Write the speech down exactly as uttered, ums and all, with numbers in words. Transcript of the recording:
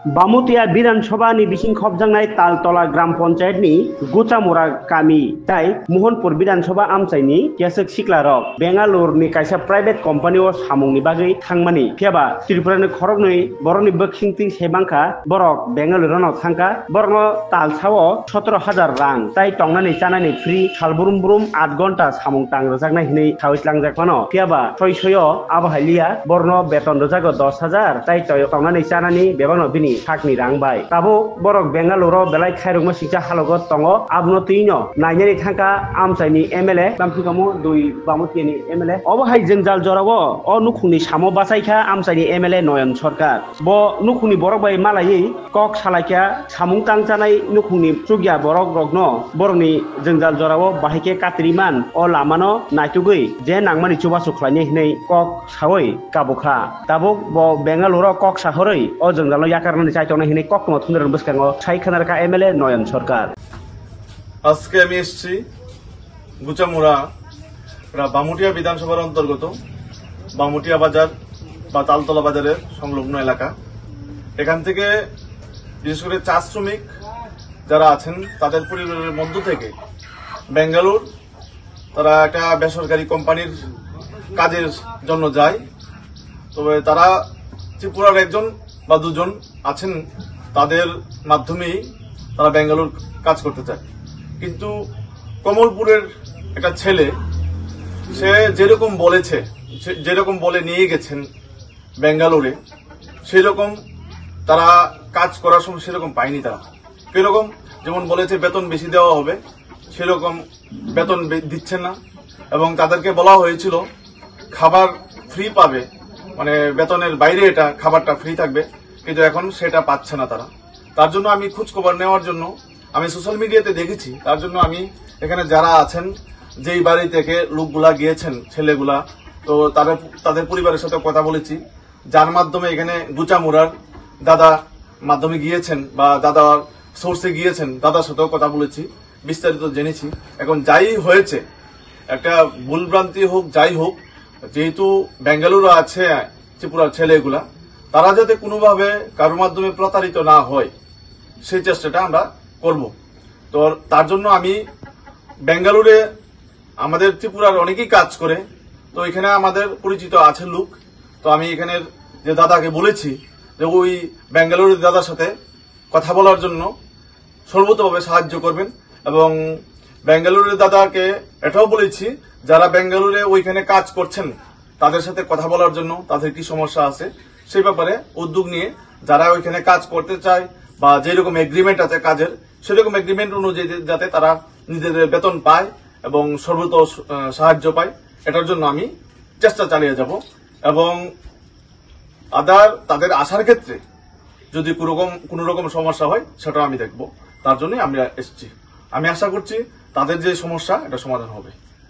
Bamutia Bidhan Sabha ni bising khopjaknai Taltola Gram Panchayat ni Guchamura kami tai Mohanpur Bidhan Sabha amchai ni keswk sikla rok Bangalore ni kaisa private company o samung ni bagwi thangmani. Phiyaba Tripura ni khoroknwi borok ni bwkhing twi se mankha, borok Bangalore no thangkha, borok no talsa o sotoro hajar rang tai tongnani chanani free, sal brum brum aat gonta samung tang rwjaknai hinwi sawi tlangjak mano. Phiyaba soi soi o abo hai liya, borok no beton rwjago dos hajar tai toi tongnani chanani bebak no bini sakni rang bai. Tabuk borok Bangalore o belai khairokma singcha halogo tongo, abono twi no nainani thangkha amchai ni M L A, tamsukamo dui Bamutia ni M L A. Obo hai jwngjal jorao o nukhungni samo bachaikha amchai ni M L A Noyon Sarkar. Bo nukhungni borok bai malaiwi kok salaikha, samung tangchanai nukhungni chukya borok rokno borokni jwngjal jorao bahai khe katri man o lamano naitugwi je nangmani chubachu khlainai hinwi kok sawi kabukha. Tabuk bo Bangalore o kok sahorwi o jwngjalno yakarnani chaitongnai hinwi koktwma thumnairokni bwskango sai khna rwkha M L A Noyon Sarkar. আজকে আমি এসছি গুচামুড়া, এটা বামুটিয়া বিধানসভার অন্তর্গত বামুটিয়া বাজার বা তালতলা বাজারের সংলগ্ন এলাকা। এখান থেকে বিশেষ করে চা শ্রমিক যারা আছেন, তাদের পরিবারের মধ্য থেকে ব্যাঙ্গালোর তারা একটা বেসরকারি কোম্পানির কাজের জন্য যায়। তবে তারা ত্রিপুরার একজন বা দুজন আছেন, তাদের মাধ্যমেই তারা ব্যাঙ্গালোর কাজ করতে চায়। কিন্তু কমলপুরের একটা ছেলে, সে যেরকম বলেছে, সে যেরকম বলে নিয়ে গেছেন ব্যাঙ্গালোরে, সেই রকম তারা কাজ করার সময় সেরকম পায়নি তারা। কিরকম? যেমন বলেছে বেতন বেশি দেওয়া হবে, সেরকম বেতন বে-, দিচ্ছে না। এবং তাদেরকে বলা হয়েছিল খাবার ফ্রি পাবে, মানে বেতনের বাইরে এটা খাবারটা ফ্রি থাকবে, কিন্তু এখন সেটা পাচ্ছে না তারা। তার জন্য আমি খোঁজ খবর নেওয়ার জন্য আমি সোশ্যাল মিডিয়াতে দেখেছি, তার জন্য আমি এখানে যারা আছেন, যেই বাড়ি থেকে লোকগুলা গিয়েছেন, ছেলেগুলা, তো তাদের, তাদের পরিবারের সাথে কথা বলেছি, যার মাধ্যমে এখানে গুচামুড়ার দাদা মাধ্যমে গিয়েছেন বা দাদার সোর্সে গিয়েছেন, দাদার সাথেও কথা বলেছি, বিস্তারিত জেনেছি। এখন যাই হয়েছে, একটা ভুলভ্রান্তি হোক, যাই হোক, যেহেতু বেঙ্গালুরু আছে ত্রিপুরার ছেলেগুলা, তারা যাতে কোনোভাবে কারোর মাধ্যমে প্রতারিত না হয়, সেই চেষ্টাটা আমরা করব। তো তার জন্য আমি বেঙ্গালুরে আমাদের ত্রিপুরার অনেকেই কাজ করে, তো এখানে আমাদের পরিচিত আছে লোক। তো আমি এখানের যে দাদাকে বলেছি যে ওই বেঙ্গালুরুর দাদার সাথে কথা বলার জন্য সর্বতোভাবে সাহায্য করবেন। এবং বেঙ্গালুরুর দাদাকে এটাও বলেছি, যারা বেঙ্গালুরে ওইখানে কাজ করছেন, তাদের সাথে কথা বলার জন্য, তাদের কি সমস্যা আছে সেই ব্যাপারে উদ্যোগ নিয়ে, যারা ওইখানে কাজ করতে চায় বা যেরকম এগ্রিমেন্ট আছে কাজের, সেরকম এগ্রিমেন্ট অনুযায়ী যাতে তারা নিজেদের বেতন পায় এবং সর্বত, আহ, সাহায্য পায়, এটার জন্য আমি চেষ্টা চালিয়ে যাব। এবং আদার তাদের আসার ক্ষেত্রে যদি কোনো রকম, কোনো রকম সমস্যা হয়, সেটা আমি দেখব। তার জন্যই আমরা এসেছি। আমি আশা করছি তাদের যে সমস্যা, এটা সমাধান হবে।